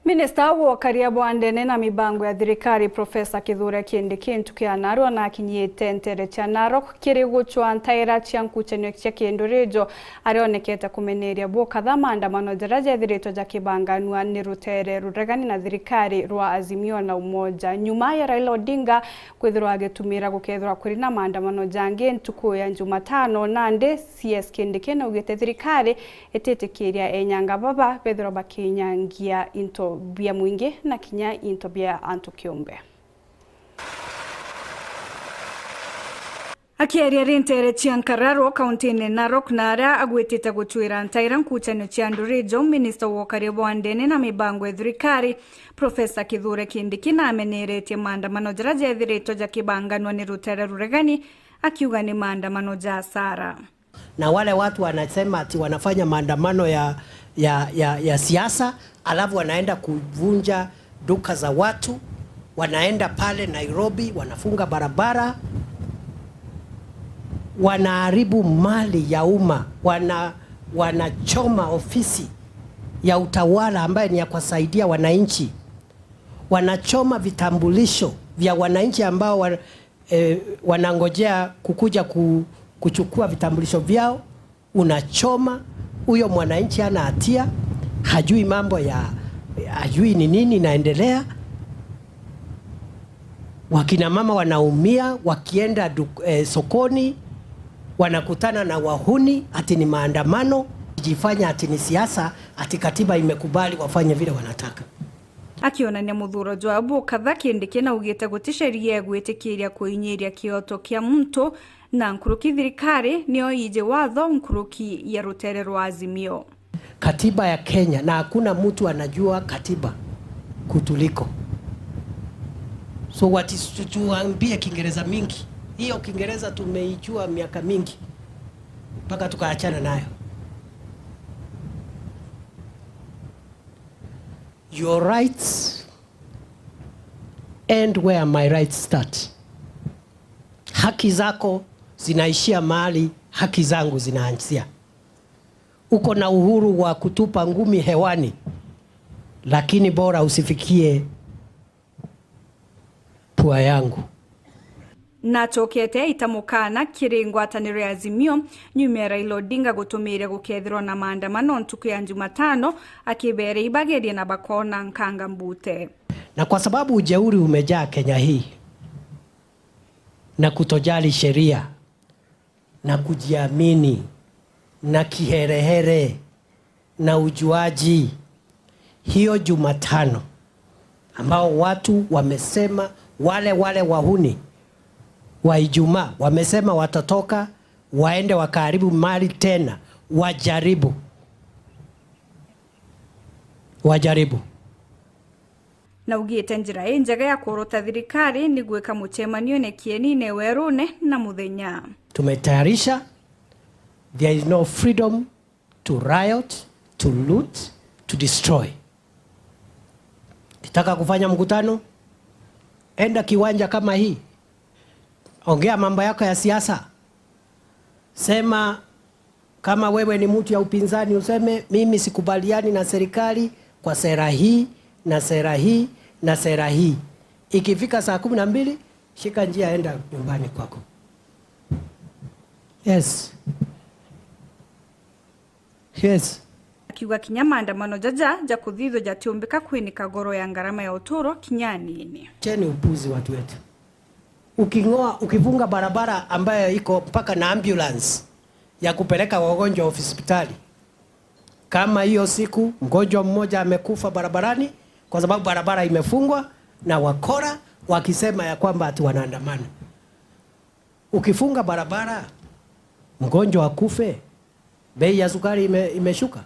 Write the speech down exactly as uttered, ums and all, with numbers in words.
Minista wa ukaria bwa ndene na mibango ya thirikari, Profesa Kithure Kindiki, ntuku ya narua nakinyite ntere cia Narok kiri gucwa ntaira cia nkucanio cia kindurijo, aria onekete kumeneria bukatha maandamano jaria jethiritwe jakibanganua ni rutere ruregani na thirikari rwa Azimio na Umoja, nyuma ya Raila Odinga kwithirwa agitumira gukethirwa kuri na maandamano jangi ntuku ya Jumatano. Nandi C S Kindiki naugite thirikari ititikiria enyanga baba bethirwa bakinyangia into bia mwingi na kinya into bia antu kiumbe. Akiaria ri ntere cia Nkararo, kauntine Narok, na aria agwitite gucwira ntaira nkucanio cia ndurijo, minista wa ukaria bwa ndene na mibango ya thirikari, Profesa Kithure Kindiki, nameneretie maandamano jaria jethiritwe jakibanganua ni rutere ruregani, akiuga ni maandamano ja asara. Na wale watu wanasema ati wanafanya maandamano ya, ya, ya, ya siasa, alafu wanaenda kuvunja duka za watu, wanaenda pale Nairobi, wanafunga barabara, wanaharibu mali ya umma, wana-, wanachoma ofisi ya utawala ambaye ni ya kuwasaidia wananchi, wanachoma vitambulisho vya wananchi ambao wa-, eh, wanangojea kukuja ku-, kuchukua vitambulisho vyao, unachoma. Huyo mwananchi hana hatia, hajui mambo ya, hajui ni nini inaendelea. Wakina mama wanaumia wakienda duk-, eh, sokoni, wanakutana na wahuni ati ni maandamano, jifanya ati ni siasa, ati katiba imekubali wafanye vile wanataka. Akionania muthuro jwa bukatha, Kindiki naugite guti sheria igwitikiria kuinyiria kioto kia muntu, na nkuruki thirikari niyo iji watho nkuruki ya rutere rwa Azimio. Katiba ya Kenya, na hakuna mtu anajua katiba kutuliko. So wati-, tu-, tuambie Kiingereza mingi. Hiyo Kiingereza tumeijua miaka mingi mpaka tukaachana nayo. Your rights end where my rights start. Haki zako zinaishia mahali haki zangu zinaanzia. Uko na uhuru wa kutupa ngumi hewani, lakini bora usifikie pua yangu. Nacokete aita mukana kiri ngwataniro ya Azimio nyuma ya Raila Odinga gutumire gukethirwa na maandamano ntuku ya Jumatano, akibere ibagerie na bakona nkanga mbute. Na kwa sababu ujeuri umejaa Kenya hii na kutojali sheria na kujiamini na kiherehere na ujuaji, hiyo Jumatano ambao watu wamesema, wale, wale wahuni wa Ijumaa wamesema watatoka, waende wakaharibu mali tena, wajaribu. Wajaribu. Naugite njira injega ya kurota thirikari ni gwika mucemanione Kieni-ini werune na muthenya. Tumetayarisha. There is no freedom to riot, to loot, to destroy. Ukitaka kufanya mkutano, enda kiwanja kama hii. Ongea mambo yako ya siasa. Sema, kama wewe ni mtu ya upinzani, useme, "Mimi sikubaliani na serikali kwa sera hii, na sera hii, na sera hii." Ikifika saa kumi na mbili, shika njia, enda nyumbani kwako. Yes. Yes. Akiuga kinya maandamano jaja ja kuthithwa jatiumbika kwinika goro ya ngarama ya uturo kinya anini. Cheni upuzi, watu wetu. Uking'oa, ukifunga barabara ambayo iko mpaka na ambulance ya kupeleka wagonjwa hospitali, kama hiyo siku mgonjwa mmoja amekufa barabarani kwa sababu barabara imefungwa na wakora wakisema ya kwamba ati wanaandamana. Ukifunga barabara, mgonjwa akufe, bei ya sukari ime-, imeshuka.